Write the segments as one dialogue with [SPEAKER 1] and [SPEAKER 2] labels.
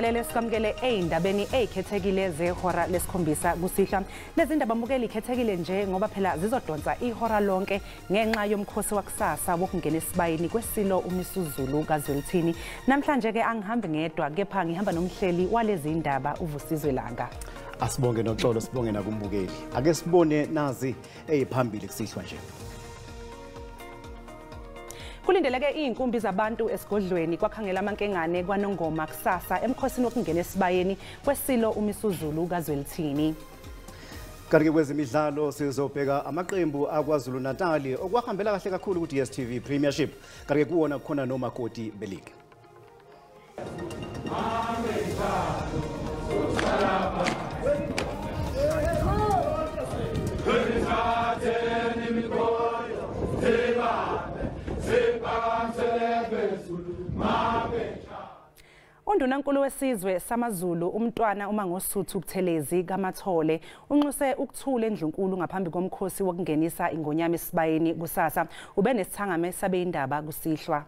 [SPEAKER 1] Sikubingelele sikwamukele ey'ndabeni ey'khethekile zehora lesikhombisa kusihlwa. Lezi ndaba mbukeli ikhethekile nje ngoba phela zizodonsa ihora lonke ngenxa yomkhosi wakusasa wokungena esibayeni kwesilo uMisuzulu kaZwelithini. Namhlanje ke angihambi ngedwa kepha ngihamba nomhleli walezi ndaba uVusizwe Langa.
[SPEAKER 2] Asibonge noxolo, sibonge nakumbukeli. Ake sibone nazi eziphambili kusihlwa nje.
[SPEAKER 1] Kulindeleke izinkumbi zabantu esigodlweni kwakhangela amankengane kwaNongoma kusasa emkhosini wokungena esibayeni kwesilo uMisuzulu kaZwelithini.
[SPEAKER 2] Kanti kwezemidlalo sizobheka amaqembu akwaZulu Natal okwahambela kahle kakhulu ku DStv Premiership. Kanti kuwona khona nomakoti beleague.
[SPEAKER 1] Undunankulu wesizwe samaZulu umntwana uMangosuthu Buthelezi kaMathole unxuse ukuthula endlunkulu ngaphambi komkhosi wokungenisa ingonyama esibayeni kusasa. Ube nesithangame sabeyindaba kusihlwa.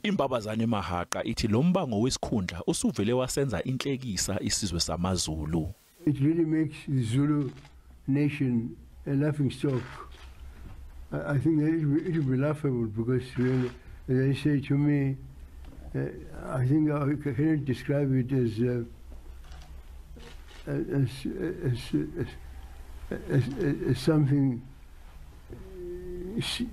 [SPEAKER 3] Imbabazane Mahaqa ithi lo mbango wesikhundla usuvele wasenza inhlekisa isizwe samaZulu.
[SPEAKER 4] It really makes the Zulu nation a laughing stock. I think that it will be laughable because really, as I say to me, I think I cannot describe it as something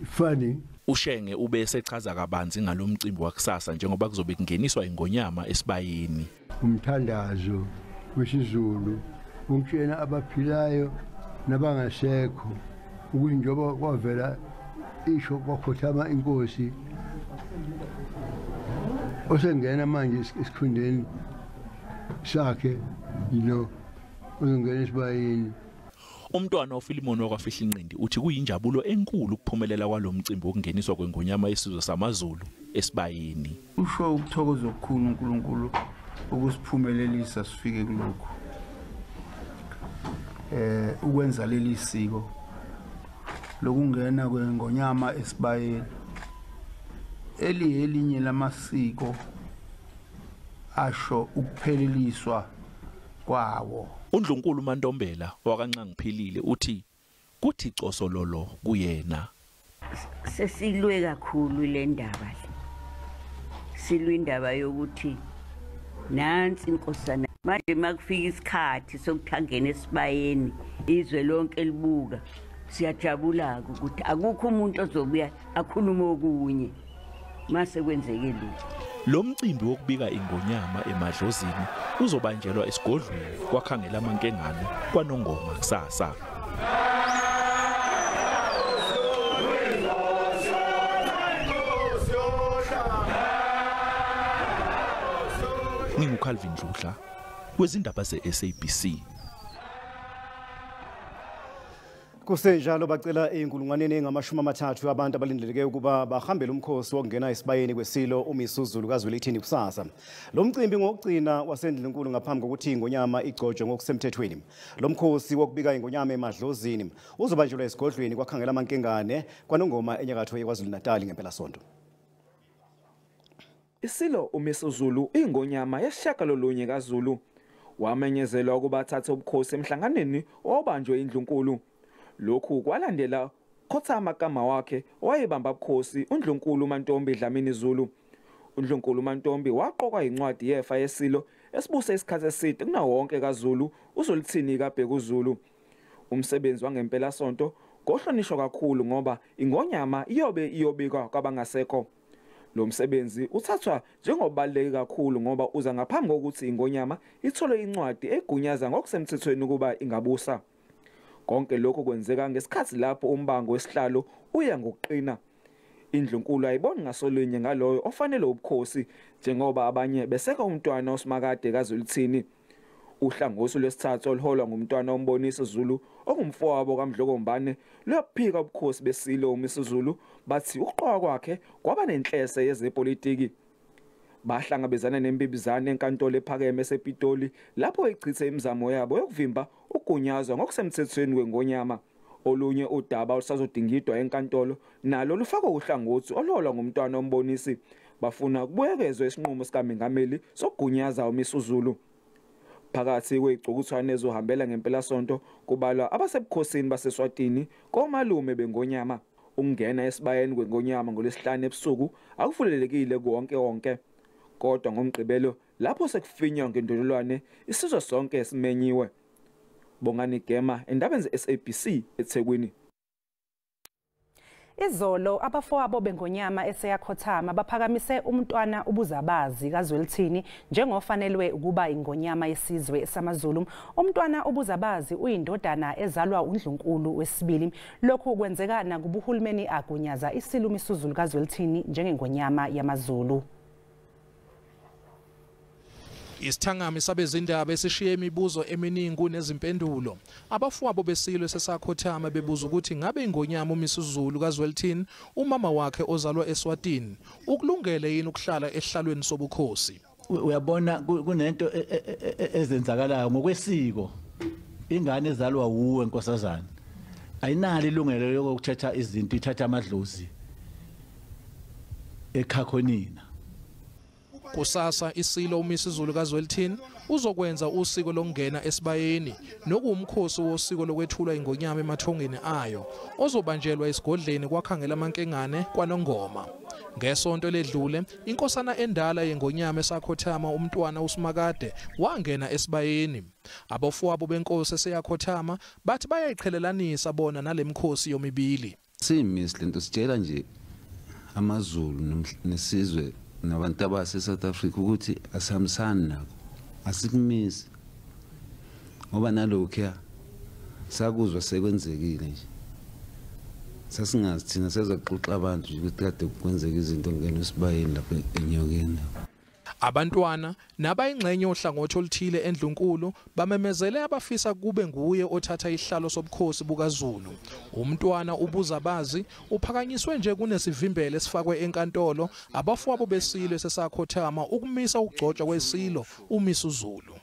[SPEAKER 4] funny.
[SPEAKER 3] Ushenge ube esechaza kabanzi ngalomcimbi wakusasa njengoba kuzobe kungeniswa ingonyama esibayeni.
[SPEAKER 4] Umthandazo wesiZulu ukutshela abaphilayo nabangasekho ukuthi njengoba kwavela isho kwakhothama inkosi osengena manje esikhundleni sakhe yilo ozongena esibayeni.
[SPEAKER 3] Umntwana uFilimon wakwaFihlinqindi uthi kuyinjabulo enkulu ukuphumelela kwalomcimbi wokungeniswa kwengonyama yesizwe samaZulu esibayeni.
[SPEAKER 5] Usho ukuthokoza okukhulu uNkulunkulu ukusiphumelelisa sifike kulokhu. Ukwenza leli siko lokungena kwengonyama esibayeni eliyelinye lamasiko asho ukupheleliswa kwawo.
[SPEAKER 3] Undlunkulu Mantombela wakaNcangiphilile uthi kuthi cosololo kuyena.
[SPEAKER 6] Sesilwe kakhulu le ndaba le. Silwe indaba yokuthi nansi inkosana manje makufika isikhathi sokuthi angene esibayeni izwe lonke libuka, siyajabula ukuthi akukho umuntu ozobuya akhulume okunye mase kwenzeke lokho.
[SPEAKER 3] Lo mcimbi wokubika ingonyama emadlozini uzobanjelwa esigodlweni kwakhangela amankengane kwaNongoma kusasa. NginguCalvin Dludla wezindaba ze-SABC.
[SPEAKER 2] Kusenjalo bacela ey'nkulungwaneni engama-30 abantu abalindeleke ukuba bahambele umkhosi wokungena esibayeni kwesilo uMisuzulu kaZwelithini kusasa. Lo mcimbi ngokugcina wasendlunkulu ngaphambi kokuthi ingonyama igcotshwe ngokusemthethweni. Lo mkhosi wokubika ingonyama emadlozini uzobanjelwa esigodlweni kwakhangela amankengane kwaNongoma enyakatho yeKwaZulu Natal ngempelasonto.
[SPEAKER 7] Isilo uMisuzulu ingonyama yesishiyagalolunye kaZulu wamenyezelwa ukuba athathe ubukhosi emhlanganweni owabanjwe indlunkulu. Lokhu kwalandela khothama kama wakhe owayebamba ubukhosi uNdlunkulu Mantombi Dlamini Zulu. uNdlunkulu Mantombi waqokwa incwadi yefa yesilo esibuse isikhathi eside kunawo wonke kaZulu uZwelithini kaBhekuzulu. Umsebenzi wangempelasonto ngohlonishwa kakhulu ngoba ingonyama iyobe iyobikwa kwabangasekho. Lo msebenzi uthathwa njengobaluleke kakhulu ngoba uza ngaphambi kokuthi ingonyama ithole incwadi egunyaza ngokusemthethweni ukuba ingabusa. Konke lokho kwenzeka ngesikhathi lapho umbango wesihlalo uya ngokuqina. Indlunkulu ayiboni ngasolinye ngaloyo ofanele ubukhosi njengoba abanye beseka umntwana oSimakade kaZwelithini. Uhlangothi lwesithathu oluholwa ngumntwana uMbonisi Zulu ongumfowabo kaMdlokombane luyaphika ubukhosi besilo uMisuzulu, bathi ukuqokwa kwakhe kwaba nenhlese yezepolitiki. Bahlangabezana nembibizane enkantolo ephakeme esePitoli lapho echithe imizamo yabo yokuvimba ugunyazwa ngokusemthethweni kwengonyama. Olunye udaba olusazodingidwa enkantolo nalo lufakwe uhlangothi oluholwa ngumntwana uMbonisi. Bafuna kubuyekezwe isinqumo sikaMengameli sokugunyaza uMisuzulu. Phakathi kwezicukuthwane ezohambela ngempelasonto kubalwa abasebukhosini baseSwatini komalume bengonyama. Ukungena esibayeni kwengonyama ngoLwesihlanu ebusuku akuvulelekile kuwonke wonke, kodwa ngoMgqibelo lapho sekufinywa ngendololwane isizwe sonke simenyiwe. Bongani Gema, endabeni ze-SABC eThekwini.
[SPEAKER 1] Izolo abafowabo bengonyama eseyakhothama baphakamise umntwana uBuzabazi kaZwelithini njengofanelwe ukuba ingonyama yesizwe samaZulu. Umntwana uBuzabazi uyindodana ezalwa uNdlunkulu wesibili. Lokhu kwenzeka nakubuhulumeni agunyaza isilo uMisuzulu kaZwelithini njengengonyama yamaZulu.
[SPEAKER 8] Isithangami sabezindaba esishiye imibuzo eminingi nezimpendulo. Abafowabo besilo sesakhothama bebuza ukuthi ngabe ingonyama uMisuzulu kaZwelithini, umama wakhe ozalwa eSwatini, ukulungele yini ukuhlala ehlalweni sobukhosi.
[SPEAKER 9] Uyabona kunento ezenzakalayo ngokwesiko. Ingane ezalwa wuwe nkosazana ayinalo ilungelo lokuthatha izinto, ithatha amadlozi ekhakhonina.
[SPEAKER 8] Kusasa isilo uMisuzulu kaZwelithini uzokwenza usiko lokungena esibayeni nokuwumkhosi wosiko lokwethulwa ingonyama emathongeni ayo ozobanjelwa esigodleni kwakhangela amankengane kwaNongoma. Ngesonto ledlule inkosana endala yengonyama esakhothama umntwana uSimakade wangena esibayeni. Abafowabo benkosi eseyakhothama bathi bayayiqhelelanisa bona nalemkhosi yomibili.
[SPEAKER 10] Simisi lento sitshela nje amaZulu nesizwe nabantu abase South Africa ukuthi asihambisani nako, asikumisi ngoba nalokho sakuzwa sekwenzekile nje. Sasingazi thina sezoxoxa abantu nje ukuthi kade kwenzeka izinto ngene esibayeni lapha enyokeni.
[SPEAKER 8] Abantwana nabayingxenye ohlangothi oluthile endlunkulu bamemezele abafisa kube nguye othatha ihlalo sobukhosi bukaZulu. Umntwana uBuzabazi uphakanyiswe nje kunesivimbelo esifakwe enkantolo abafowabo besilo sesakhothama ukumisa ukugcotshwa kwesilo uMisuzulu.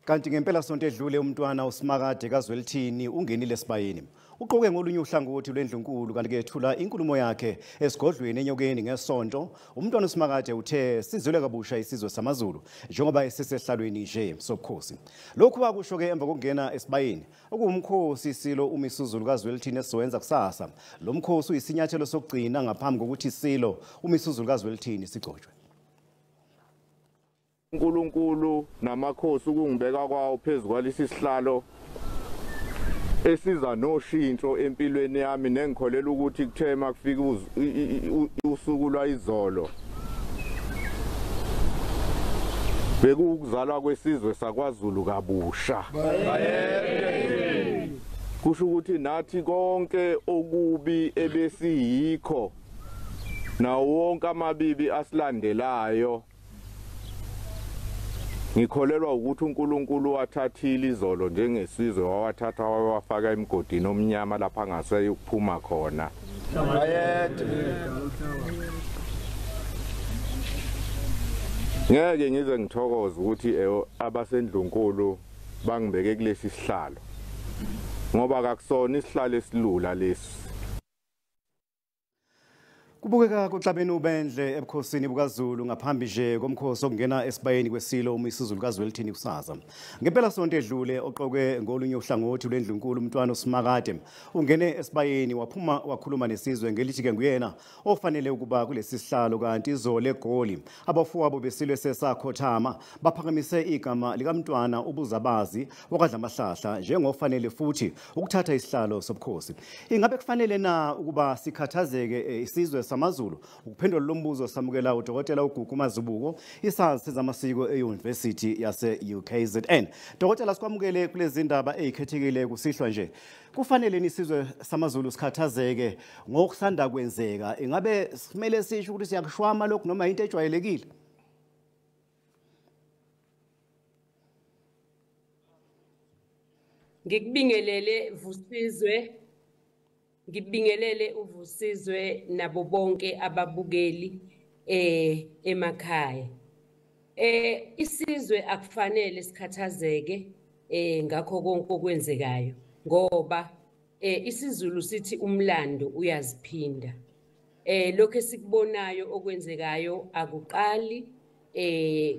[SPEAKER 2] Kanti ngempela sonto edlule umntwana uSimakade kaZwelithini ungenile esibayeni. Uqoke ngolunye uhlangothi lwendlunkulu kanti ke ethula inkulumo yakhe esigodlweni enyokeni ngesonto. Umntwana uSimakade uthe sizwele kabusha isizwe samaZulu njengoba esesehlalweni nje sobukhosi. Lokhu wakusho ke emva kokungena esibayeni okuwumkhosi isilo uMisuzulu kaZwelithini esizowenza kusasa. Lo mkhosi uyisinyathelo sokugcina ngaphambi kokuthi isilo uMisuzulu kaZwelithini sigcotshwe.
[SPEAKER 11] uNkulunkulu namakhosi ukungibeka kwawo phezu kwalesi sihlalo esiza noshintsho empilweni yami, nengikholela ukuthi kuthe makufika usuku lwayizolo bekukuzalwa kwesizwe sakwaZulu kabusha. Kusho ukuthi nathi konke okubi ebesiyikho nawo wonke amabibi asilandelayo, ngikholelwa ukuthi uNkulunkulu wathathile izolo njengesizwe wawathatha wawafaka emgodini omnyama lapha angaseyukuphuma khona. Ngeke ngize ngithokoze ukuthi abasendlunkulu bangibeke kulesi sihlalo, ngoba akakusona isihlalo esilula lesi.
[SPEAKER 2] Kubukeka kuxabene ubendle ebukhosini bukaZulu ngaphambi nje komkhosi okungena esibayeni kwesilo uMisuzulu kaZwelithini kusasa. Ngempela sonto edlule oqokwe ngolunye uhlangothi lwendlunkulu umntwana uSimakade ungene esibayeni waphuma wakhuluma nesizwe ngelithi ke nguyena ofanele ukuba kulesi sihlalo. Kanti izolo eGoli abafowabo besilo sesakhothama baphakamise igama likamntwana uBuzabazi wakwaDlamahlahla njengofanele futhi ukuthatha isihlalo sobukhosi. Ingabe kufanele na ukuba sikhathazeke isizwe samaZulu? Ukuphendula lo mbuzo samukela udokotela uGugu Mazibuko, isazi sezamasiko e-University yase-UKZN. Dokotela, sikwamukele kulezi ndaba ezikhethekile kusihlwa nje. Kufanele nisizwe samaZulu sikhathazeke ngokusanda kwenzeka? Ingabe simele sisho ukuthi siyakushwama lokhu noma into ejwayelekile?
[SPEAKER 12] Ngikubingelele Vusizwe, ngibingelele uVusizwe nabo bonke ababukeli emakhaya. Isizwe akufanele sikhathazeke ngakho konke okwenzekayo, ngoba isiZulu sithi umlando uyaziphinda. Lokho esikubonayo okwenzekayo akuqali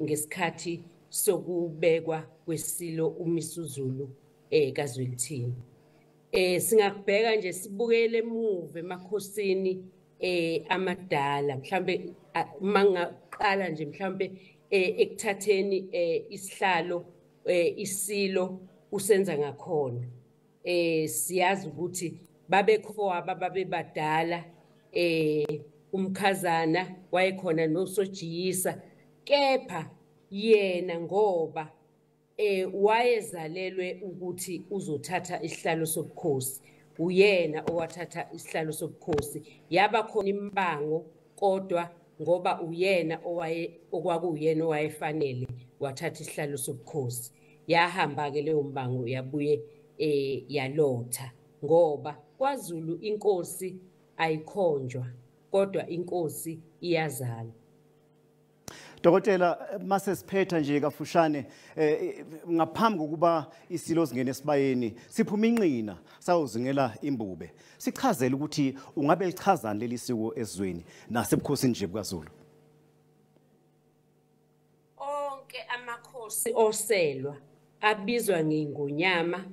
[SPEAKER 12] ngesikhathi sokubekwa kwesilo uMisuzulu kaZwelithini. Singakubheka nje sibukele emuva emakhosini amadala, mhlambe mangaqala nje mhlambe ekuthatheni isihlalo isilo usenza ngakhona. Siyazi ukuthi babekho babebadala, umkhazana wayekhona noSojiyisa, kepha yena ngoba wayezalelwe ukuthi uzothatha isihlalo sobukhosi, uyena owathatha isihlalo sobukhosi. Yaba khona imbango, kodwa ngoba uyena okwakuyena owayefanele wathatha isihlalo sobukhosi. Yahamba ke leyo mbango yabuye yalotha, ngoba kwaZulu inkosi ayikhonjwa, kodwa inkosi iyazala.
[SPEAKER 2] Dokotela, mase siphetha nje kafushane, ngaphambi kokuba isilo singene esibayeni siphuma inqina sawuzingela imbube, sichazele ukuthi ungabe lichazani leli siko ezweni nasebukhosini nje bukaZulu.
[SPEAKER 12] Onke amakhosi oselwa abizwa ngengonyama,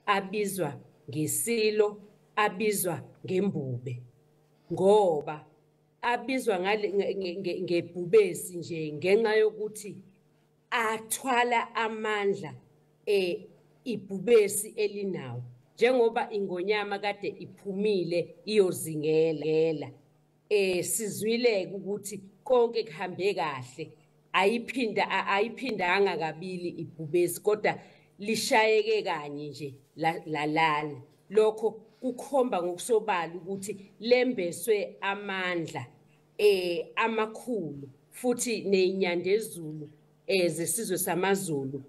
[SPEAKER 12] abizwa ngesilo, abizwa ngembube, ngoba abizwa ngebhubesi nje ngenxa yokuthi athwala amandla ibhubesi elinawo. Njengoba ingonyama kade iphumile iyozingela, sizwile ukuthi konke kuhambe kahle, ayiphindanga kabili ibhubesi, kodwa lishayeke kanye nje lalala. Lokho kukhomba ngokusobala ukuthi lembeswe amandla amakhulu, futhi nezinyandezulu zesizwe samaZulu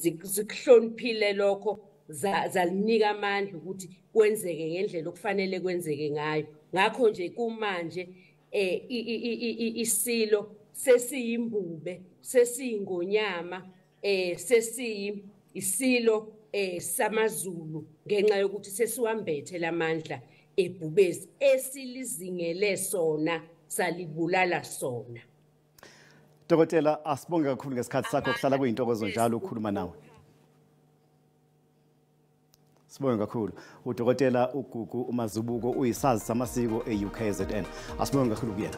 [SPEAKER 12] zikuhloniphile lokho, zalinika amandla ukuthi kwenzeke ngendlela okufanele kwenzeke ngayo. Ngakho nje kumanje isilo sesiyimbube, sesiyingonyama, sesiyisilo samaZulu, ngenxa yokuthi sesiwambethe lamandla ebhubesi esilizingele sona, salibulala sona.
[SPEAKER 2] Dokotela, asibonge kakhulu ngesikhathi sakho, kuhlala kuyintokozo njalo ukukhuluma nawe. Sibonge kakhulu. Udokotela uGugu uMazibuko uyisazi samasiko e-UKZN. Asibonge kakhulu kuyena.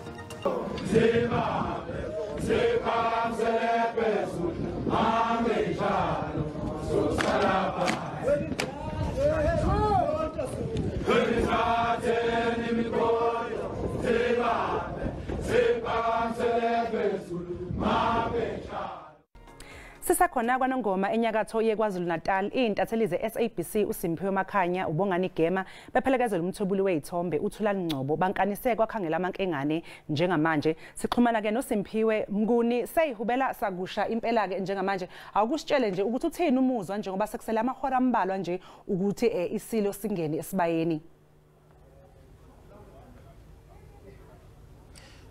[SPEAKER 1] Sisakhona kwaNongoma enyakatho yeKwaZulu-Natal, iy'ntatheli ze-SABC uSimphiwe Makhanya, uBongani Gema bephelekezela umthwebuli wey'thombe uThulani Ngcobo bankanise kwakhangela amankengane. Njengamanje sixhumana-ke noSimphiwe Mnguni, seyihubela sakusha impela-ke njengamanje. Awukusitshele nje ukuthi uthini umuzwa njengoba sekusele amahora ambalwa nje ukuthi isilo singene esibayeni.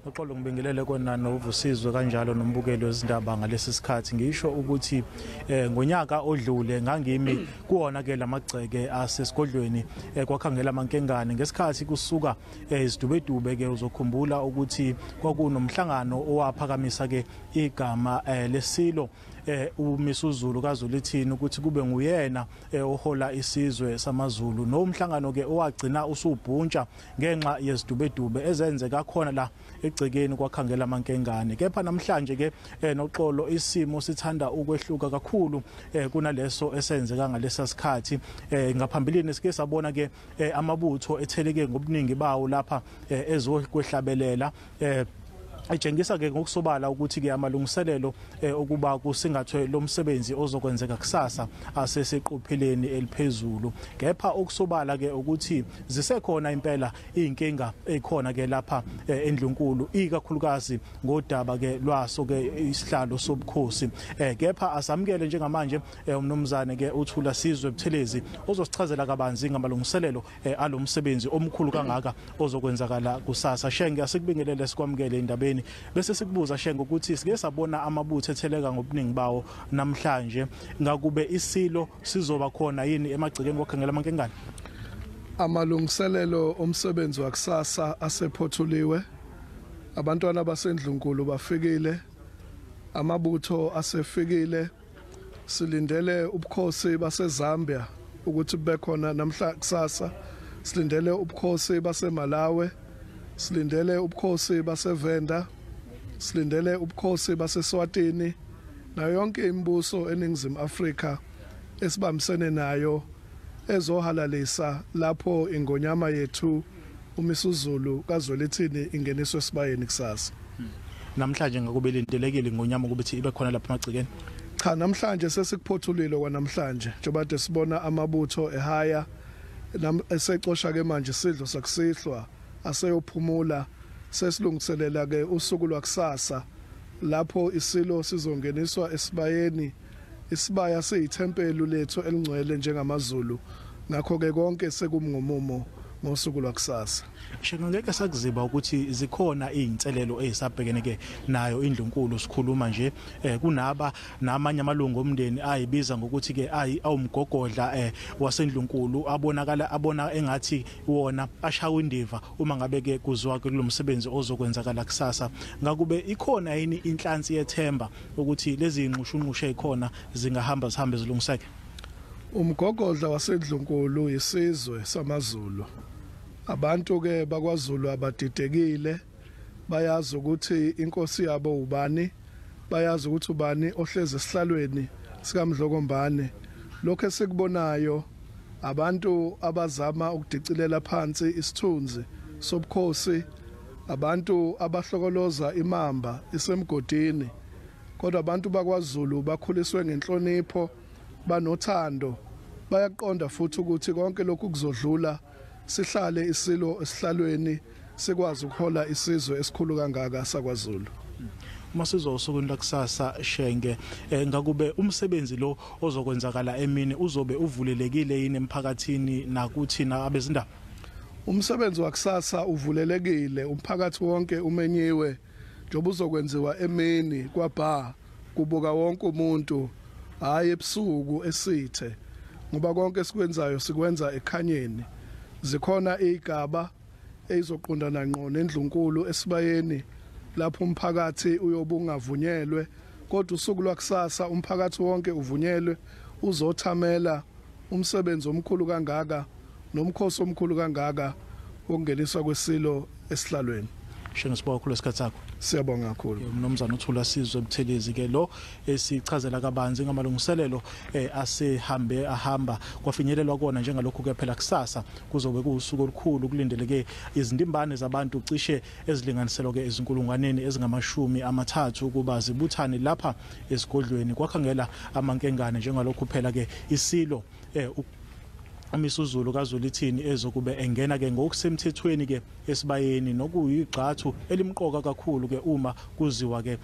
[SPEAKER 13] Uxolo, ngibingelele kona noVusizwe kanjalo nombukeli wezindaba ngalesi sikhathi. Ngisho ukuthi ngonyaka odlule ngangimi kuwona ke lamagceke asesigodlweni kwakhangela amankengane ngesikhathi kusuka izidubedube ke. Uzokhumbula ukuthi kwakunomhlangano owaphakamisa ke igama lesilo uMisuzulu kaZwelithini ukuthi kube nguyena ohola isizwe samaZulu. Nomhlangano ke owagcina usubhuntsha ngenxa yezidubedube ezenzeka khona la egcekeni kwakhangela amankengane. Kepha namhlanje ke noxolo, isimo sithanda ukwehluka kakhulu kunaleso esenzeka ngalesa sikhathi. Ngaphambilini sike sabona ke amabutho etheleke ngobuningi bawo lapha ezokwehlabelela, etshengisa ke ngokusobala ukuthi ke amalungiselelo okuba kusingathwe lo msebenzi ozokwenzeka kusasa aseseqopheleni eliphezulu. Kepha okusobala ke ukuthi zisekhona impela inkinga ekhona ke lapha endlunkulu, ikakhulukazi ngodaba ke lwaso ke isihlalo sobukhosi. Kepha asamukele njengamanje umnumzane ke uThula Sizwe Buthelezi ozosichazela kabanzi ngamalungiselelo alomsebenzi omkhulu kangaka ozokwenzakala kusasa. Shenge, asikubingelele sikwamukele indabeni, bese sikubuza Shenge ukuthi sike sabona amabutho etheleka ngobuningi bawo namhlanje, ngakube isilo sizoba khona yini emagcekeni kwakhangela amankengane?
[SPEAKER 14] Amalungiselelo omsebenzi wakusasa asephothuliwe. Abantwana baseNdlunkulu bafikile, amabutho asefikile. Silindele ubukhosi baseZambia ukuthi bube khona namhla kusasa, silindele ubukhosi baseMalawi, silindele ubukhosi baseVenda, silindele ubukhosi baseSwatini nayo yonke imibuso eNingizimu Afrika esibambisene nayo ezohalalisa lapho ingonyama yethu uMisuzulu kaZwelithini ingeniswe esibayeni kusasa.
[SPEAKER 13] Namhlanje ngakube lindelekile ingonyama ukuthi ibe khona lapha emagcekeni?
[SPEAKER 14] Cha, namhlanje sesikuphothulile kwanamhlanje njengoba sibona amabutho ehaya esecosha ke manje isidlo sakusihlwa aseyophumula. Sesilungiselela ke usuku lwakusasa lapho isilo sizongeniswa esibayeni. Isibaya siyithempelu lethu elingcwele njengamaZulu, ngakho ke konke sekumngumumo ngosuku lwakusasa.
[SPEAKER 13] Shenge, ngeke sakuziba ukuthi zikhona izinselelo ezisabhekene ke nayo indlunkulu sikhuluma nje. Kunaba namanye amalungu omndeni ayibiza ngokuthi ke awumgogodla wasendlunkulu, abonakala abona engathi wona ashawa indiva uma ngabe ke kuzwa kulomsebenzi ozokwenzakala kusasa. Ngakube ikhona yini inhlansi yethemba ukuthi lezi inqushunqushe ezikhona zingahamba zihambe zilungiseke?
[SPEAKER 14] Umgogodla wasendlunkulu isizwe samaZulu. Abantu ke bakwaZulu abadidekile, bayazi ukuthi inkosi yabo ubani, bayazi ukuthi ubani ohlezi esihlalweni sikaMdlokombane. Lokho esikubonayo abantu abazama ukudicilela phansi isithunzi sobukhosi, abantu abahlokoloza imamba isemgodini. Kodwa abantu bakwaZulu bakhuliswe ngenhlonipho, banothando, bayaqonda futhi ukuthi konke lokhu kuzodlula, sihlale isilo esihlalweni sikwazi ukuhola isizwe esikhulu kangaka sakwaZulu.
[SPEAKER 13] Uma sizwa usukwini lakusasa Shenge, ngakube umsebenzi lo ozokwenzakala emini uzobe uvulelekile yini emphakathini nakuthina abezindaba?
[SPEAKER 14] Umsebenzi wakusasa uvulelekile, umphakathi wonke umenyiwe njengoba uzokwenziwa emini kwabha kubuka wonke umuntu, hayi ebusuku esithe, ngoba konke esikwenzayo sikwenza ekhanyeni. Zikhona igaba ezizoqondana ngqo nendlunkulu esibayeni lapho umphakathi uyobe ungavunyelwe, kodwa usuku lwakusasa umphakathi wonke uvunyelwe uzothamela umsebenzi omkhulu kangaka nomkhosi omkhulu kangaka wokungeniswa kwesilo esihlalweni.
[SPEAKER 13] Shenge, sibonga kakhulu isikhathi sakho.
[SPEAKER 14] Siyabonga kakhulu.
[SPEAKER 13] Umnumzana uThulasizwe Buthelezi ke lo esichazela kabanzi ngamalungiselelo asehambe ahamba kwafinyelelwa kona njengalokhu ke phela kusasa kuzobe kuwusuku olukhulu, kulindeleke izindimbane zabantu cishe ezilinganiselwa ke ezinkulungwaneni ezingama-30 ukuba zibuthane lapha esigodlweni kwakhangela amankengane njengalokhu phela ke isilo uMisuzulu kaZwelithini ezokube engena ke ngokusemthethweni ke esibayeni, nokuyigxathu elimqoka kakhulu ke uma kuziwa ke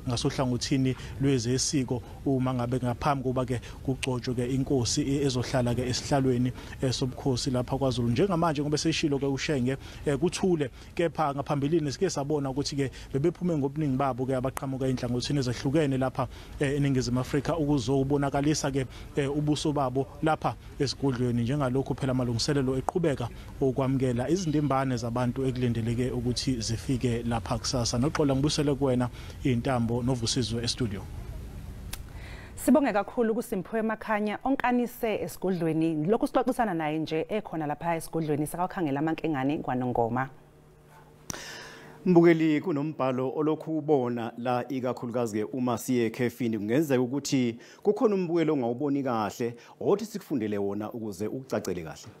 [SPEAKER 13] ngasohlangothini lwezesiko, uma ngabe ngaphambi kuba ke kugcotshwe ke inkosi ezohlala ke esihlalweni sobukhosi lapha kwaZulu. Njengamanje ngoba seshilo ke uShenge kuthule, kepha ngaphambilini sike sabona ukuthi ke bebephume ngobuningi babo ke abaqhamuka inhlangothini ezehlukene lapha eNingizimu Afrika ukuzobonakalisa ke ubuso babo lapha esigodlweni, njengalokhu phela amalungiselelo eqhubeka okwamukela izindimbane zabantu ekulindeleke ukuthi zifike lapha kusasa. Noxola, ngibusele kuwena intambo noVusizwe e-studio.
[SPEAKER 1] Sibonge kakhulu kuSimphiwe Makhanya onkanise esigodlweni. Lokhu sixoxisana naye nje ekhona lapha esigodlweni sakakhangela amankengane kwaNongoma.
[SPEAKER 2] Mbukeli, kunombhalo olokhu ubona la ikakhulukazi ke uma siye ekhefini, kungenzeka ukuthi kukhona umbukelo ongawuboni kahle othi sikufundele wona ukuze ukucacele kahle.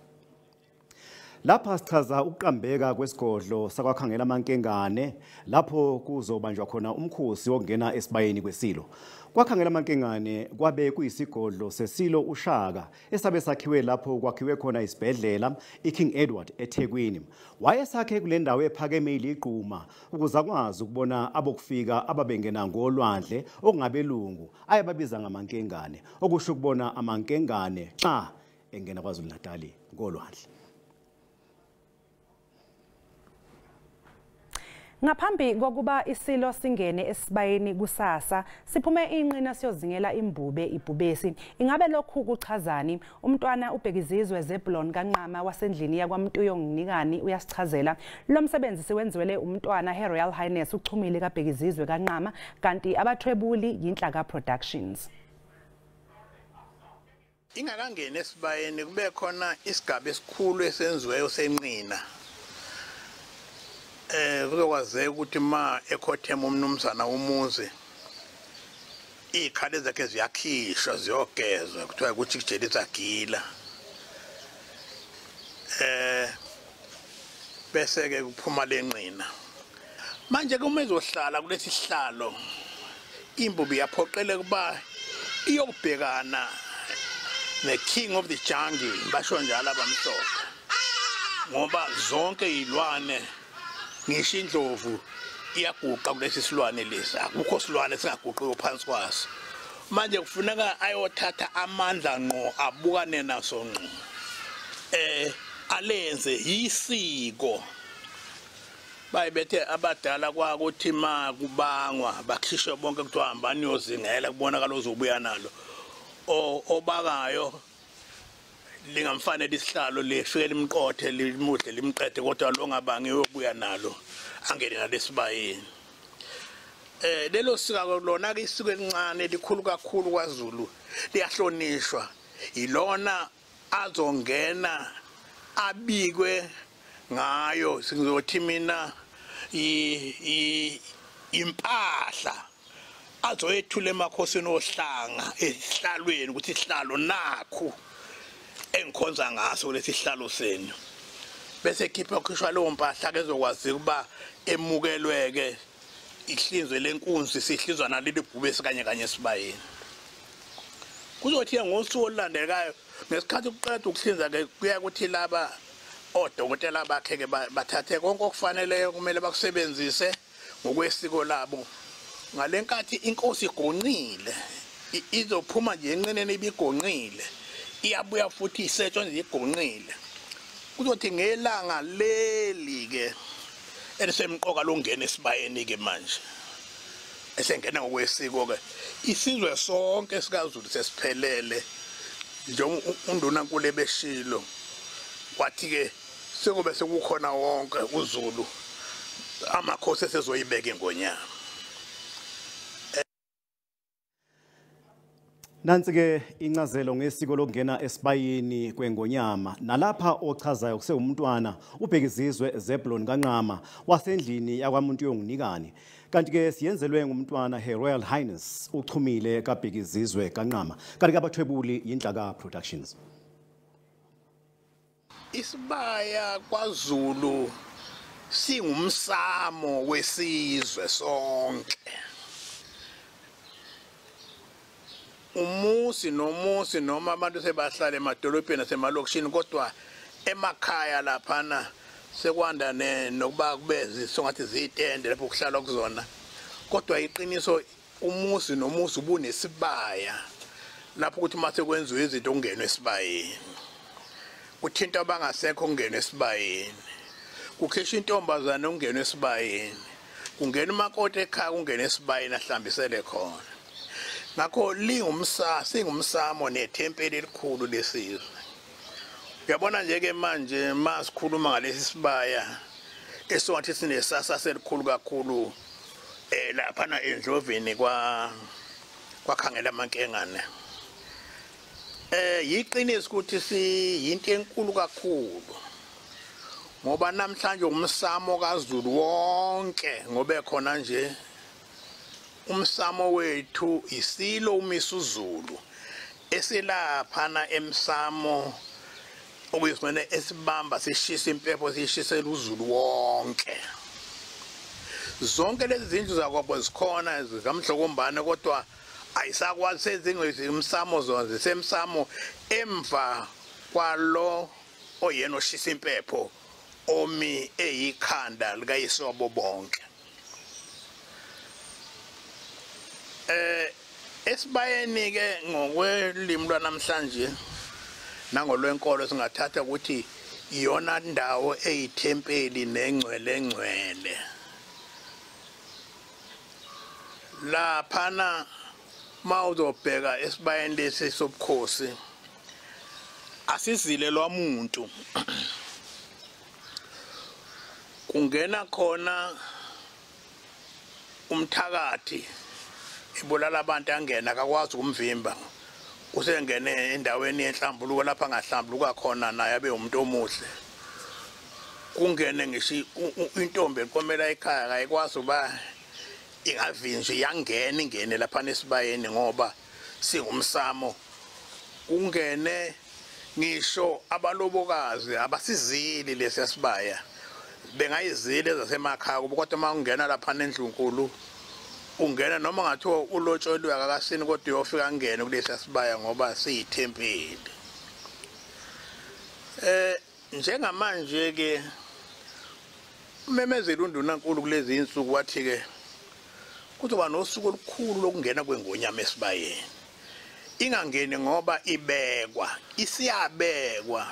[SPEAKER 2] Lapha sichaza ukuqambeka kwesigodlo sakwakhangela amankengane lapho kuzobanjwa khona umkhosi wokungena esibayeni kwesilo. Kwakhangela amankengane kwabe kuyisigodlo sesilo uShaka esabe sakhiwe lapho kwakhiwe khona isibhedlela iKing Edward eThekwini. Wayesakhe kule ndawo ephakeme iligquma ukuze akwazi ukubona abokufika ababengena ngolwandle okungabelungu ayebabiza ngamankengane, okusho ukubona amankengane xa engena KwaZulu Natal ngolwandle.
[SPEAKER 1] Ngaphambi kokuba isilo singene esibayeni kusasa, siphume inqina siyozingela imbube ibhubesi. Ingabe lokhu kuchazani? Umntwana uBhekizizwe Zebulon kaNqama wasendlini yakwaMntuyo Nginikani uyasichazela. Lo msebenzi siwenziwele umntwana Her Royal Highness uChumile kaBhekizizwe kaNqama, kanti abathwebuli yiNhlaka Productions.
[SPEAKER 15] Ingakangeni esibayeni kube khona isigaba esikhulu esenziweyo senqina. Kuzokwazeka ukuthi ma ekhothema umnumzana umuzi izikhali zakhe ziyakhishwa ziyogezwa, kuthiwa ukuthi kujelisa gila. Bese ke kuphuma lenqina. Manje ke uma ezohlala kulesi sihlalo imbubi yaphoqeleka kuba iyobhekana ne king of the jungle, basho njalo abamhlophe, ngoba zonke izilwane ngisho indlovu iyaguqa kulesi silwane lesi, akukho silwane singaguqiyo phansi kwaso. Manje kufuneka ayothatha amandla ngqo, abukane naso ngqo, alenze isiko. Bayibethe abadala kwakuthi ma kubangwa bakhishwe bonke kuthiwa hambani niyozingela, kubonakala ozobuya nalo obakayo lingamfanele isihlalo lifike limqothe limudle limqede, kodwa lo ngabangi uyobuya nalo angene nalesibayeni. Lelo siko lona ke isiko elincane likhulu kakhulu kwaZulu, liyahlonishwa. Ilona azongena abikwe ngayo, singizothi mina impahla azoyethula emakhosini ohlanga esihlalweni ukuthi isihlalo nakhu engikhonza ngaso lesi sihlalo senu, bese khipha khishwa leyo mpahla ke ezokwazi ukuba emukelweke, ihlinzwe lenkunzi sihlinzwa naleli bhubesi kanye kanye esibayeni. Kuzothi ngosuku olulandelayo ngesikhathi kuqeda ukuhlinza ke kuya ukuthi laba odokotela bakhe ke bathathe konke okufaneleyo kumele bakusebenzise ngokwesiko labo. Ngalenkathi inkosi igonqile, izophuma nje enqineni ibigonqile, iyabuya futhi isetshenziswa igonqile. Kuzothi ngelanga leli ke elisemqoka longena esibayeni ke manje esengena ngokwesiko ke isizwe sonke sikaZulu sesiphelele, njengoba undunankulu ebeshilo wathi ke sekube sekukhona wonke uZulu, amakhosi esezoyibeka ingonyama.
[SPEAKER 2] Nansi ke incazelo ngesiko lokungena esibayeni kwengonyama. Nalapha ochazayo kusewumntwana uBhekizizwe Zebulon kaNqama wasendlini yakwaMuntu Yonginikani. Kanti ke siyenzelwe ngumntwana Her Royal Highness uChumile kaBhekizizwe kaNqama. Kanti ke abathwebuli yiNhlaka Productions.
[SPEAKER 15] Isibaya kwaZulu singumsamo wesizwe sonke. Umuzi nomuzi noma abantu sebahlala emadolobheni nasemalokishini, kodwa emakhaya laphana sekwanda nokuba kube songathi ziyitende lapho kuhlalwa kuzona. Kodwa iqiniso umuzi nomuzi ubunesibaya lapho ukuthi mase kwenziwe izinto kungenwe esibayeni, kuthinta abangasekho kungenwe esibayeni, kukhishwa intombazane kungenwe esibayeni, kungena umakoti ekhaya kungenwe esibayeni ahlambisele khona. Ngakho singumsamo nethempeli elikhulu lesizwe. Uyabona nje ke manje masikhuluma ngalesi sibaya esongathi sinesasasa elikhulu kakhulu laphana endlovini kwakhangela amankengane. Yiqiniso ukuthi siyinto enkulu kakhulu, ngoba namhlanje umsamo kaZulu wonke ngobe khona nje umsamo wethu isilo uMisuzulu esilaphana emsamo okuyisona esibamba sishisa impepho sishisela uZulu wonke. Zonke lezi zindlu zakwabo zikhona zikaMhlokombane, kodwa ayisakwazi sezingwe umsamo zona zisemsamo emva kwalo oyena oshisa impepho omi eyikhanda likayisobo bonke. Esibayeni ke ngokwelimi lwanamhlanje nangolwenkolo singathatha ukuthi iyona ndawo eyithempeli nengcwele ngcwele. Laphana mawuzobheka esibayeni lesi sobukhosi asizile lwamuntu, kungena khona umthakathi ibulala abantu, angena akakwazi ukumvimba, usengene endaweni yenhlambuluko lapha angahlambuluka khona naye abe umuntu omuhle. Kungene ngisho intombi eqomela ekhaya ayikwazi uba ingavinjwa, iyangena ingene lapha esibayeni ngoba singumsamo. Kungene ngisho abalobokazi abasizili lesi sibaya, bengayizile zasemakhaya kubo, kodwa uma ungena lapha endlunkulu ungena noma ngathiwa ulotsholwe akakasini, kodwa uyofika angene kulesi sibaya ngoba siyithempeli. Njengamanje ke umemezeli undunankulu kulezi insuku wathi ke kuzoba nosuku olukhulu lokungena kwengonyama esibayeni. Ingangeni ngoba ibekwa, isiyabekwa.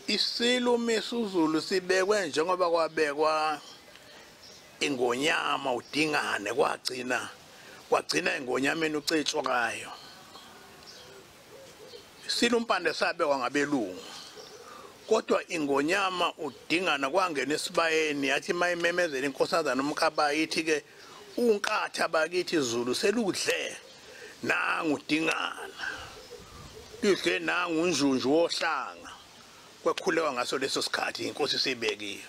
[SPEAKER 15] Isilo uMisuzulu sibekwe njengoba kwabekwa ingonyama uDingane, kwagcina ingonyameni uCetshwayo. Isilo uMpande sabekwa ngabelungu, kodwa ingonyama uDingana kwangena esibayeni yathi mayimemezela inkosazana uMkabayi ithi ke uNkatha bakithi Zulu seludle nangu uDingana, lidle nangu uNjunju wohlanga. Kwakhulekwa ngaso leso sikhathi inkosi sibekiwe.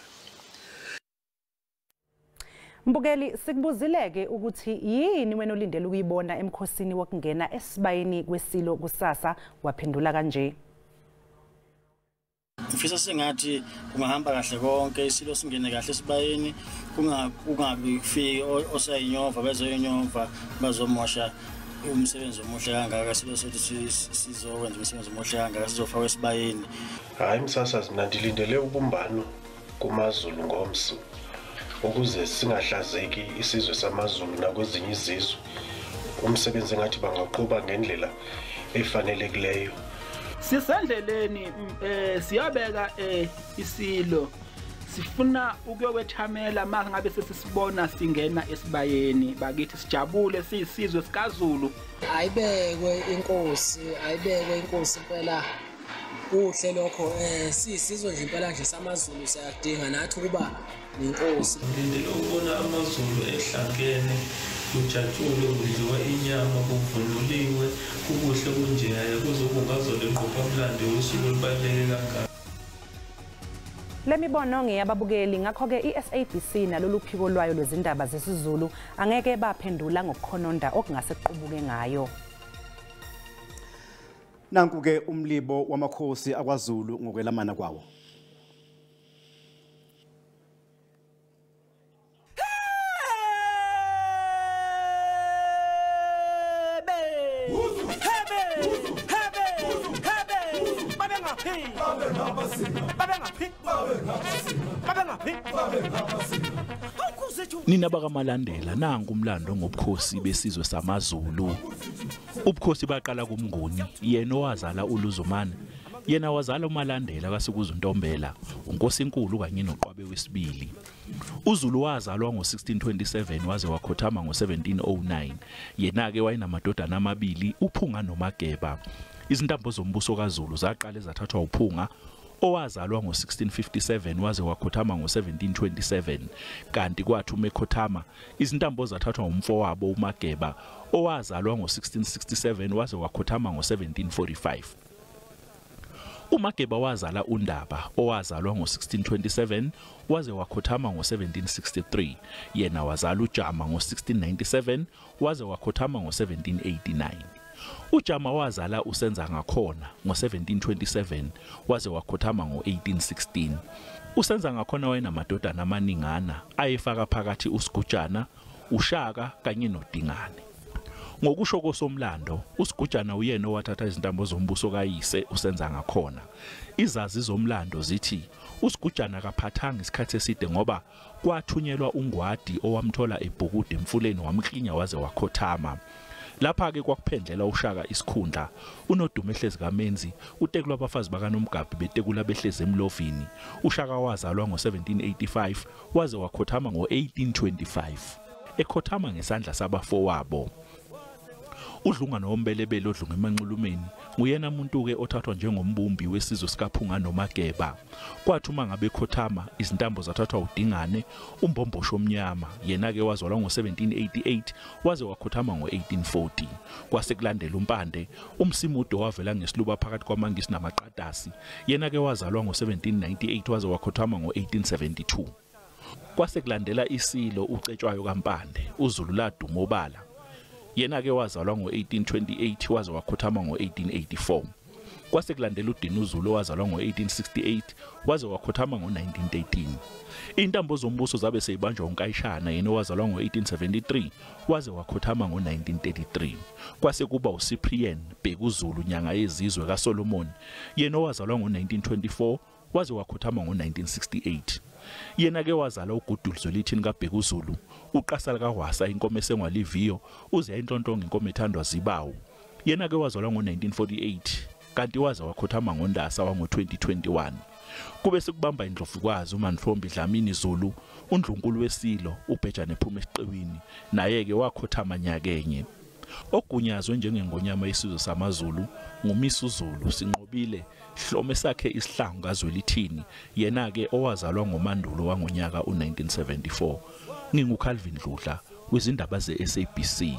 [SPEAKER 1] Mbukeli, sikubuzileke ukuthi yini wena olindele ukuyibona emkhosini wokungena esibayeni kwesilo kusasa, waphendula kanje.
[SPEAKER 16] Ngifisa sengathi kungahamba kahle konke, isilo singene kahle esibayeni, kungabi kufike osayinyova bezoyinyova bazomosha umsebenzi omuhle kangaka. Isilo sethu sizokwenza umsebenzi omuhle kangaka, sizofakwa esibayeni.
[SPEAKER 17] Hayi msasazi, mina ndilindele ubumbano kumaZulu ngomso ukuze singahlazeki isizwe samaZulu nakwezinye izizwe. Umsebenzi engathi bangaqhuba ngendlela efanelekileyo.
[SPEAKER 18] Sisendleleni siyabeka isilo, sifuna ukuyokwethamela mangabe sesisibona singena esibayeni bakithi, sijabule siyisizwe sikaZulu.
[SPEAKER 19] Ayibekwe inkosi, ayibekwe inkosi impela, kuhle lokho. Siyisizwe nje impela nje samaZulu, siyadinga nathi ukuba nenkosi.
[SPEAKER 20] Ngilindele ukubona amaZulu ehlangene, kujatshulwe, kudliwa inyama, kuvunuliwe, kukuhle kunjeyaya, kuzobungazwa lenqophamlando yosuku olubaluleke kangaka.
[SPEAKER 1] Le mibono ngeyababukeli, ngakho-ke i-SABC nalolu phiko lwayo lwezindaba zesiZulu angeke baphendula ngokukhononda okungase kuqubuke ngayo.
[SPEAKER 2] Nanku-ke umlibo wamakhosi akwaZulu ngokwelamana kwawo.
[SPEAKER 3] Nina bakaMalandela, nangu umlando ngobukhosi besizwe samaZulu. Ubukhosi baqala kuMnguni, yena owazala uLuzumane, yena wazala uMalandela kaSikuzuntombela, uNkosinkulu kanye noQwabe wesibili. uZulu wazalwa ngo-1627 waze wakhothama ngo-1709. Yena-ke wayenamadodana amabili, uPhunga noMageba. Izintambo zombuso kaZulu zaqale zathathwa uPhunga owazalwa ngo-1657 waze wakhothama ngo-1727, kanti kwathi umekhothama izintambo zathathwa umfowabo uMageba owazalwa ngo-1667 waze wakhothama ngo-1745. uMageba wazala uNdaba owazalwa ngo-1627 waze wakhothama ngo-1763. Yena wazala uJama ngo-1697 waze wakhothama ngo-1789. uJama wazala uSenzangakhona ngo-1727 waze wakhothama ngo-1816. uSenzangakhona wayenamadodana amaningana ayefaka phakathi uSigujana, uShaka kanye noDingane. Ngokusho kosomlando, uSigujana uyena owathatha izintambo zombuso kayise uSenzangakhona. Izazi zomlando zithi uSigujana akaphathanga isikhathi eside ngoba kwathunyelwa uNgwadi owamthola ebhukude emfuleni wamklinya waze wakhothama. Lapha-ke kwakuphendlela uShaka isikhundla, uNodumo ehlezi kaMenzi, utekulwa abafazi bakaNomgabhi betekula behlezi emlovini. uShaka wazalwa ngo-1785 waze wakhothama ngo-1825. ekhothama ngesandla sabafowabo. Udlunga nombelebele odlunga emanxulumeni nguyena umuntu ke othathwa njengombumbi wesizwe sikaPhunga noMageba. Kwathi uma ngabe ekhothama izintambo zathathwa uDingane umbombosho omnyama, yena ke wazalwa ngo1788 waze wakhothama ngo1840. Kwase kulandela uMpande uMsimude wavela ngesiluba phakathi kwamaNgisi namaqadasi, yena ke wazalwa ngo1798 waze wakhothama ngo1872. Kwase kulandela isilo uCetshwayo kaMpande uZulu laduma obala, yena ke wazalwa ngo1828 waze wakhothama ngo1884. Kwase kulandela uDinuzulu owazalwa ngo1868 waze wakhothama ngo1913. Intambo zombuso zabe seyibanjwa uNkayishana, yena owazalwa ngo1873 waze wakhothama ngo1933. Kwase kuba uCyprian Bhekuzulu nyanga yezizwe kaSolomon, yena owazalwa ngo1924 waze wakhothama ngo1968. Yena ke wazala uGudulu Zwelithini kaBhekuzulu, uQasala kaHwasa inkomo esengwaliviyo, uze inhlonhlongo inkomo ethandwa zibawu. Yena ke wazalwa ngo1948 kanti waze wakhothama ngoNdasa wango2021. Kube sekubamba indlovukwazi uMantfombi Dlamini Zulu, undlunkulu wesilo uBhejane ephuma esiqiwini, naye ke wakhothama nyakenye. Ogunyazwe njengengonyama yesizwe samaZulu nguMisuzulu Sinqobile Hlome sakhe isihlangu kaZwelithini, yena ke owazalwa ngoMandulo wangonyaka u1974. NginguCalvin Dludla wezindaba zeSABC.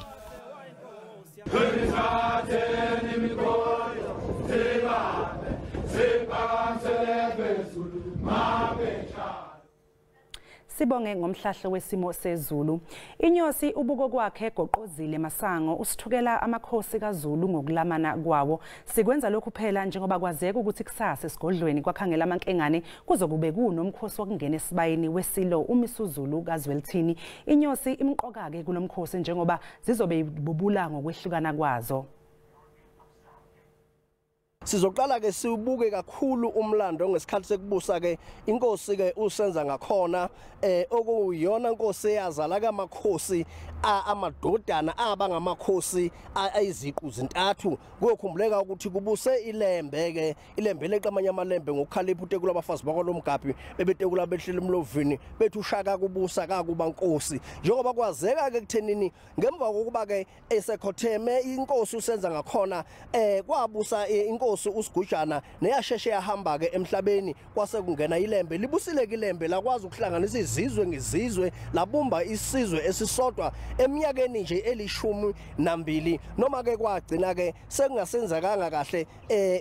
[SPEAKER 1] Sibonge ngomhlahlo wesimo sezulu. Inyosi ubuko kwakhe goqozile Masango usithukela amakhosi kaZulu ngokulamana kwawo. Sikwenza lokhu phela njengoba kwazeka ukuthi kusasa esigodlweni kwakhangela amankengane kuzokube kunomkhosi wokungena esibayeni wesilo uMisuzulu kaZwelithini. Inyosi imqoka ke kulomkhosi njengoba zizobe ibubula ngokwehlukana kwazo.
[SPEAKER 21] Sizoqala ke sibuke kakhulu umlando ngesikhathi sekubusa ke inkosi ke usenza ngakhona okuyiyona inkosi eyazala kamakhosi amadodana abangamakhosi ayiziqu zintathu. Kuyokhumbuleka ukuthi kubuse ilembe ke, ilembe leqamanye amalembe ngokukhalipha utekula abafazi bakwalomgabhi bebetekula behlele emlovini bethu ushaka kubusa kakuba nkosi. Njengoba kwazeka ke kuthenini ngemva kokuba ke esekhotheme inkosi usenza ngakhona kwabusa inkosi uSigujana neyasheshe yahamba ke emhlabeni, kwase kungena ilembe. Libusileke ilembe lakwazi ukuhlanganisa izizwe ngezizwe, labumba isizwe esisodwa eminyakeni nje 12. Noma ke kwagcina ke sekungasenzakanga kahle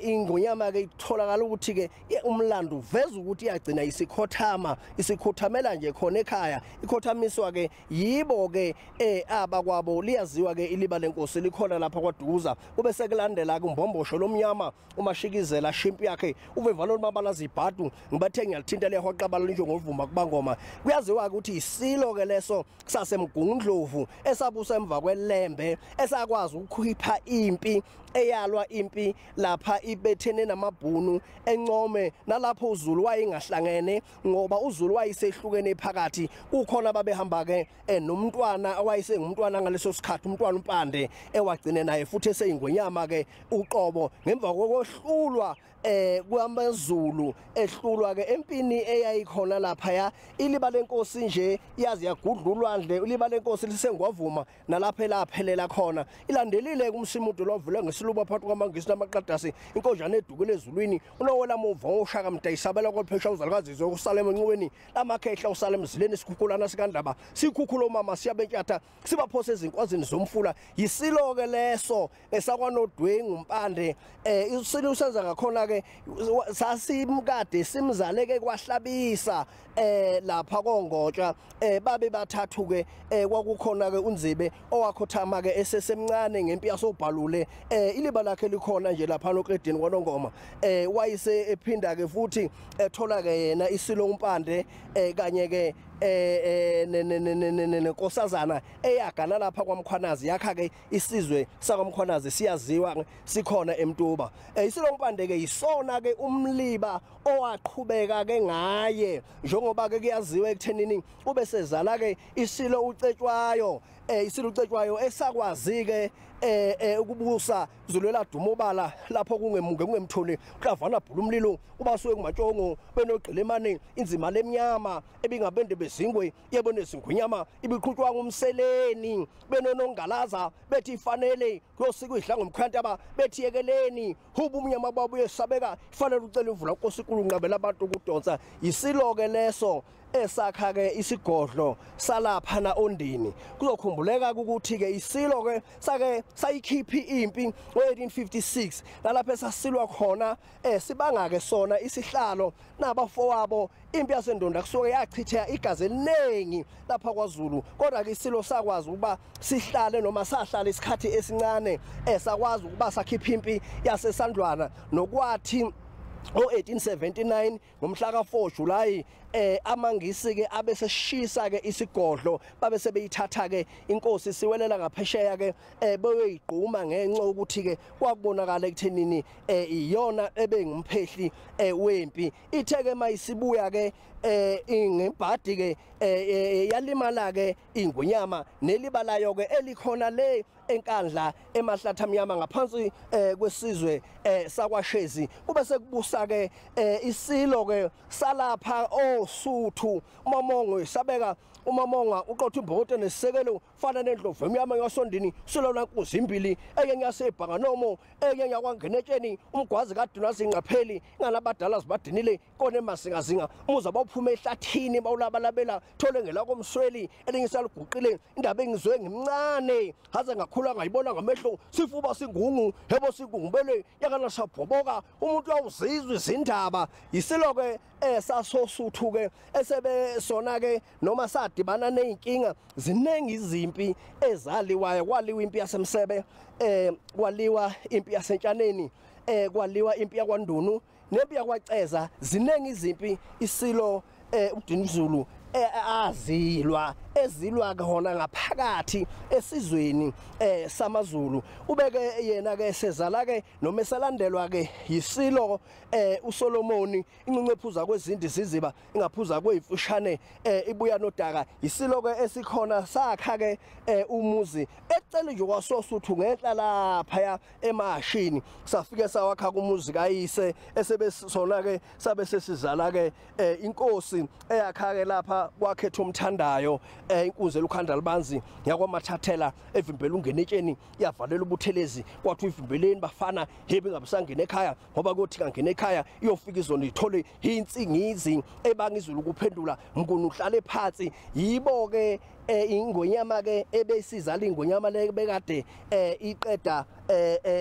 [SPEAKER 21] ingonyama ke itholakala ukuthi ke umlando uveza ukuthi iyagcina isikhothama, isikhothamela nje khona ekhaya, ikhothamiswa ke yibo ke abakwabo. Liyaziwa ke iliba lenkosi likhona lapha kwaDukuza. Kube sekulandela ke umbombosho lomnyama umashikizela shimpi yakhe uvevalo mabalaza ibhadu ngibathe ngiyalithinta lehoqabala njengovuma kubangoma. Kuyaziwa ukuthi isilo ke leso sasemgungundlovu esabusa emva kwelembe, esakwazi ukukhipha impi eyalwa impi lapha ibethene namabhunu encome, nalapho uZulu wayengahlangene ngoba uZulu wayesehlukene phakathi. Kukhona babehamba ke nomntwana owayesengumntwana ngaleso sikhathi, umntwana uMpande ewagcine naye futhi eseyingwenyama ke uqobo ngemva kokuhlulwa kwamaZulu, ehlulwa ke empini eyayikhona lapha ya iliba lenkosi nje yazi yagudla ulwandle. Iliba lenkosi lisengwavuma nalapha elaphelela khona. Ilandelile kumsimude lovule ngesiluba phakathi kwamaNgisi namaqadasi, inkonjane edukele ezulwini unowela muva oshaka mdayisabela kophesha uzalukazi zokusala emanxiweni lamakhehla usala emzileni sikhukhulana sikandaba sikhukhula mama siyabentshatha sibaphose ezinkwazini zomfula. Yisilo ke leso esakwanodwengu uMpande. Isilo usenza ngakhona ke sasimkade simzaleke kwahlabisa lapha kongotsha. Babe bathathu ke, kwakukhona ke uNzibe owakhothama ke esesemncane ngempi yasobhalule. Iliba lakhe likhona nje lapha noqedini kwaNongoma. Wayise ephinda ke futhi ethola ke yena isilo uMpande kanye ke nenkosazana eyagana lapha kwaMkhwanazi, yakha ke isizwe sakwaMkhwanazi siyaziwa sikhona eMtuba. Isilo uMpande ke yisona ke umliba owaqhubeka ke ngaye, njengoba ke kuyaziwa ekuthenini ube sezala ke isilo uCetshwayo. Isilo uCetshwayo esakwazi ke ukubusa Zuluela Dumobala lapho kungemuke kungemtholi uHlavana bhula umlilo ubasuke kumatshongo benogqilemane inzima lemnyama ebingabende nezingwe yebo nezingwenyama ibiqhutshwa ngumseleni benonongalaza bethi ifanele kuyosika idla ngomkhantaba bethi yekeleni huba umnyama babuye sabeka ifanele ucela imvula Nkosi inkulu nqabela abantu ukudonsa. Isilo ke leso esakha ke isigodlo salapha na Ondini. Kuzokhumbuleka ukuthi ke isilo ke sake sayikhiphi impi ngo1856 nalapha esasilwa khona sibanga ke sona isihlalo nabafowabo. Impi yaseNdonda kusuke yachitheka igazi eliningi lapha kwaZulu, kodwa ke isilo sakwazi ukuba sihlale noma sahlala isikhathi esincane sakwazi ukuba sakhipha impi yaseSandlwana nokwathi ngo1879 ngomhla ka4 July amangisi ke abeseshisa ke isigodlo babe sebeyithatha ke inkosi siwelela ngaphesheya ke beyoyigquma ngenxa ukuthi ke kwakubonakala ekuthenini iyona ebengumphehli wempi. Ithe ke mayisibuya ke ingebhadi ke yalimala ke ingwenyama nelibalayo ke elikhona le enkandla emahlathi amnyama ngaphansi kwesizwe sakwaShezi. Kube sekubusa ke isilo ke salapha oSuthu uMamongo sabeka uMamonga uqotha imbokodo nesisekelo fana nendlovu emnyama yasondini silo lankuzi imbili enye yasebhanganomo enye yakwangenetsheni umgwazi kaDuna zingapheli ngalabadala zibadinile kone masingazinga umuza bawuphuma ehlathini bawulabalabela thole ngelakomsweli elinye saliguqile indaba engizwe ngimncane haze ngakhula ngayibona ngamehlo sifuba singungu hebo singungubele yakana sabhoboka umuntu uyawuzizwa izindaba. Isilo ke esasosuthu ke esebe sona ke noma sadibana nezinkinga ziningi izimpi ezaliwayo. Kwaliwa impi yaseMsebe, kwaliwa impi yaseNtshaneni, kwaliwa impi yakwaNdunu nempi yakwaCeza. Ziningi izimpi isilo uDinizulu azilwa ezilwa khona ngaphakathi esizweni samaZulu. Ubeke yena ke sezala ke noma esalandelwa ke yisilo uSolomoni incincephuza kwezindi siziba ingaphuza kwezimfushane ibuya nodaka. Isilo ke esikhona sakha ke umuzi ecele nje kwaSosuthu ngenhla lapha emashini safike sawakha kumuzi kayise esebe sona ke sabe sesizala ke inkosi eyakha ke lapha kwakhetha umthandayo inkunzi elukhanda libanzi yakwaMathathela evimbela ungenetsheni yavalela ubuthelezi kwathi uvimbeleni bafana hebe ngabusangena ekhaya ngoba kuthi kangena ekhaya iyofika izona ithole insingizi ebanga izulu kuphendula mnguni uhlale phansi. Yibo ke ingonyama ke ebesizala ingonyama le bekade iqeda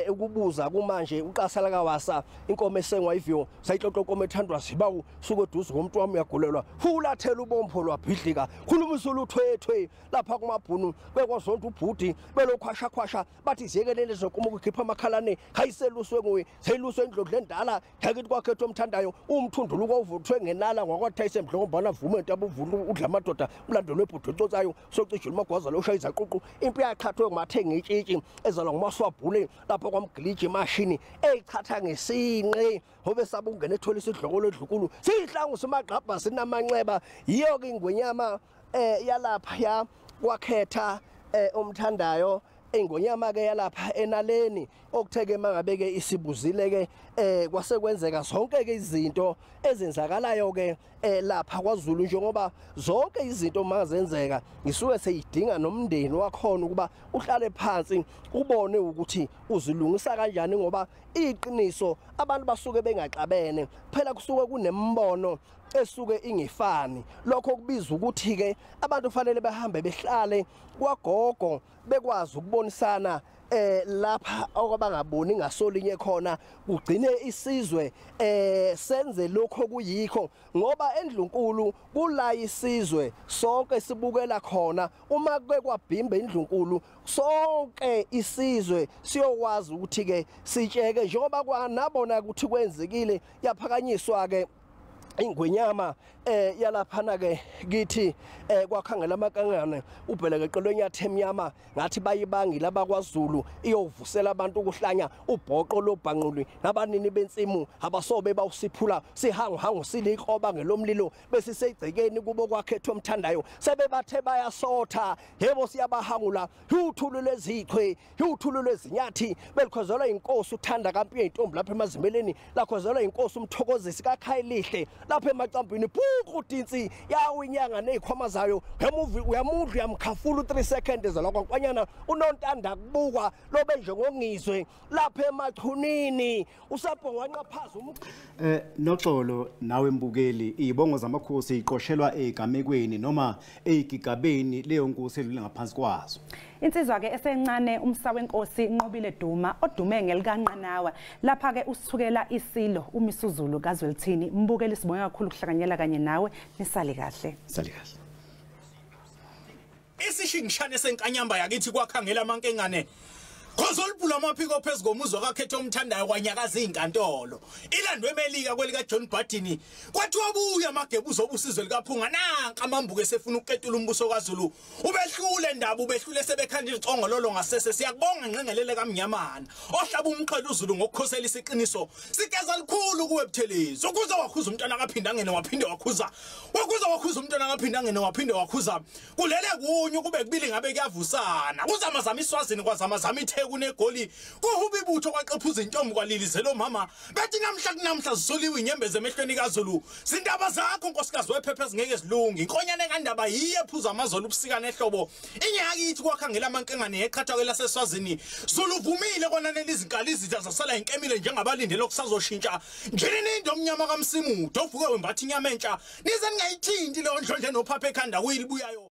[SPEAKER 21] ukubuza kumanje uqasala kaWasa inkomo esengwa ivyo sayixoxo inkomo ethandwa sibawu suke eduze komuntu wami uyagulelwa fulathela ubompho lwabhidlika khuluma uluthwethwe lapha kumabhunu bekwazonto ubhudi belokhwasha khwasha bathi ziyekelele zonkomo ukukhipha amakhalane hayiseluswe nguye seyiluswe indlodle endala yakithi kwakhetho omthandayo umthunduluko uvuthwe ngenala ngwakwathayise mdlokombana vume into abuvula udla amadoda umlando lwebhudu ocotsayo socijula umagwaza lo shaya izaququ impi yaqhathwe ngumathenga itshitshi ezalwa ngumaswabhule lapha kwamgiliji emashini eyichatha ngesinqe ngobe sabe ungena ethola isidloko ledlukulu sihlangu simagqabha sinamanxeba. Yiyo ke ingwenyama yalapha ya kwakhetha umthandayo ingonyama ke yalapha enaleni okutheke mangabe ke isibuzile ke kwasekwenzeka zonke ke izinto ezenzakalayo ke lapha kwaZulu njengoba zonke izinto mazenzeka ngisuke seyidinga nomndeni wakhona ukuba uhlale phansi ubone ukuthi uzilungisa kanjani ngoba iqiniso abantu basuke bengaxabene phela kusuke kunembono esuke ingefani. Lokho kubiza ukuthi ke abantu fanele bahambe behlale kwagogo bekwazi ukubonisana lapha okwabangaboni ngasolinye khona kugcine isizwe senze lokho kuyikho ngoba endlunkulu kula isizwe sonke sibukela khona. Uma ke kwabhimba indlunkulu sonke isizwe siyokwazi ukuthi ke sitsheke njengoba kwanabona ukuthi kwenzekile yaphakanyiswa ke ingwenyama yalaphana ke kithi kwakhangela amakangane ubheleke qelwenyathi emnyama ngathi bayibangile abakwaZulu iyovusela abantu ukuhlanya ubhoqo lobhanquli nabanini bensimu abasobe bawusiphula sihangu silikroba ngelomlilo bese seyigcekeni kubo kwakhetho omthandayo sebebathe bayasotha yebo siyabahangula uthulu lezichwe uthulu lezinyathi belikhozelwa inkosi uthanda kaMpiyo intombi lapha emazimeleni lakhozelwa inkosi umthokozisi kaKhayilihle lapha emacampini. Udinsi yawo inyanga nezikhwama zayo emuvi uyamudla uyamkhafula u3 seconds lokho nkwanyana unontanda kubukwa lobe nje ngongizwe lapha emachunini usapho wanqaphaza
[SPEAKER 2] Noxolo nawe mbukeli, izibongo zamakhosi iqoshelwa egamekweni noma eyigigabeni leyo nkosi edlule ngaphansi kwazo.
[SPEAKER 1] Insizwa ke esencane umsawenkosi Nqobile Duma odume ngelikaNqanawa lapha ke usithukela isilo uMisuzulu kaZwelithini. Mbukeli, sibonga kakhulu ukuhlanganyela kanye nawe, nisale kahle.
[SPEAKER 2] Sale kahle.
[SPEAKER 4] Isishingishane senkanyamba yakithi kwakhangela amankengane Khozolibhula amaphiko phezu komuzwa kakhethe omthandayo kwanyakaza izinkantolo. Ilandwe eMelika kwelika John Biden kwathiwa buya amagebuzo obusizwe likaPhunga nanka amambuke sefuna ukuketula umbuso kaZulu. Ubehlule ndaba ubehlule sebekhanda izicongololo ngasese. Siyakubonga ngqengelele kaMnyamana ohlaba umqhele uZulu ngokukhosela isiqiniso. Sigeza likhulu kuwe Buthelezi ukuze wakhuza umntwana kaphinda ngene waphinde wakhuza. Wakuza wakhuza umntwana kaphinda ngene waphinde wakhuza. Kulele kunye kube kubili ngabe kuyavusana. Kuzamazama iSwazini kwazamazama kunegoli kuhuba ibutho kwaqephuza intombi kwalilizelo mama bethi namhla kunamhla zisuliwe inyembezi emehlweni kaZulu. Zindaba zakho nkosikazi wephepha ezingeke zilungi. Inkonyane kandaba yiye ephuza amazolo ubusika nehlobo. Inyakithi kwakhangela amankengane yeqhathwa kwelaseSwazini. Zulu uvumile konanela izinkali izitha zasala inkemile njengabalindele okusazoshintsha. Njenini into omnyama kaMsimude ovuke wembatha inyama entsha. Nize ningayithinti leyo ndlondle nophapha ekhanda kuyilibuyayo.